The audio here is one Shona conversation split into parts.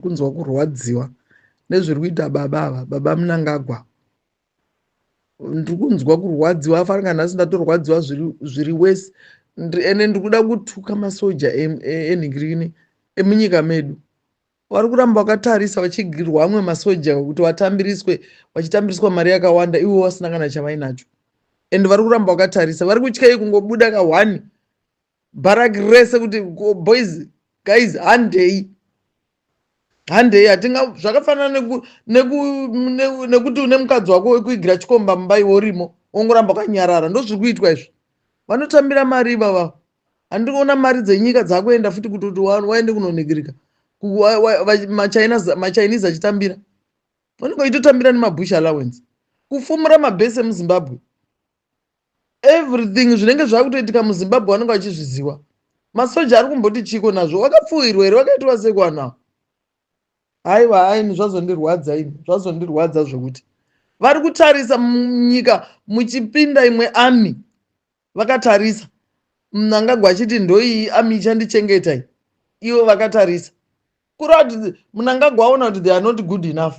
Kunzwa kurwadziwa nezviri kuita baba ava, baba Mnangagwa. Ndiri kunzwa kurwadziwa, afanira nhasi ndatorwadziwa zviri wese, ende ndiri kuda kutuka masoja enhingirini emunyika medu vari kuramba vakatarisa vachigirwa amwe masoja kuti vatambiriswe, vachitambiriswa mari yakawanda ivo vasina kana chavainacho, and vari kuramba vakatarisa. Vari kutyei kungobuda ka1 bharaki rese kuti, "Boys, guys, handei, handei"? Hatinga zvakafanana nekuti une mukadzi wako wekuigira chikomba mumba, iwe urimo, wongoramba wakanyarara. Ndo zviri kuitwa izvi. Vanotambira mari ivava. Handiri kuona mari dzenyika dzakuenda futi kuti waende kunonhingirika maChinese achitambira, vanenge vachitotambira nemabush allowance, kufumura mabhesi emuZimbabwe, everything zvinenge zvakutoitika muZimbabwe vanenge vachizviziva. Masoja ari kumboti chiko nazvo? Wakapfuwirwa here? Wakaitwa sei kuvanhu ava? Haiwa, aini zvazondirwadza ini, zvazondirwadza zvokuti vari kutarisa munyika muchipinda imwe army, vakatarisa. Mnangagwa achiti, "Ndoiyi army ichandichengetai," ivo vakatarisa. Kureva kuti Mnangagwa aona kuti they are not good enough,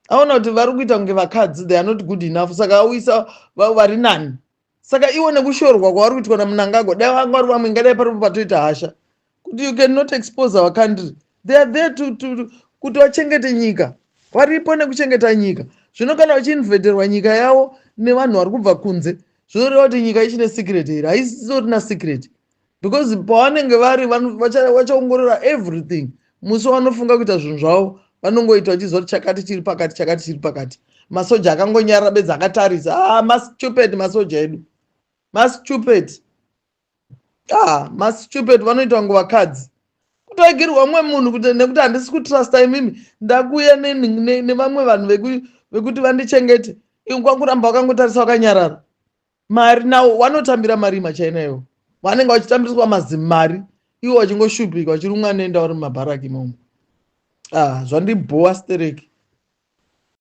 aona kuti vari kuita kunge vakadzi, they are not good enough, saka auisa vari nani. Saka iwo nekushorwa kwavari kuitwa naMnangagwa, dai vanga vari vamwe, ingadai paripo patoita hasha kuti you cannot expose our country. They are there to kuti vachengete nyika, varipo nekuchengeta nyika. Zvino kana vachiinvaderwa nyika yavo nevanhu vari kubva kunze, zvinoreva kuti nyika ichine secret here? Haisitorina secret, because pavanenge vari vachaongorora everything. Musi wanofunga kuita zvinhu zvavo, vanongoita vachiziva kuti chakati chiri pakati, chakati chiri pakati. Masoja akangonyarara bedzi akatarisa. Ah, mastupid masoja edu, mastupid, ah, mastupid. Vanoita kunge vakadzi, kutoagirwa mumwe munhu kuti nekuti handisi kutrusta imimi, ndakuuya nevamwe vanhu vekuti vandichengete. Kwakuramba vakangotarisa vakanyarara. Mari nawo vanotambira mari maChina iwo, vanenge vachitambiriswa mazimari, ivo vachingoshupika, vachirumwa nenda vari mumabharaki imomo. Ah, zvandibhowa stereki.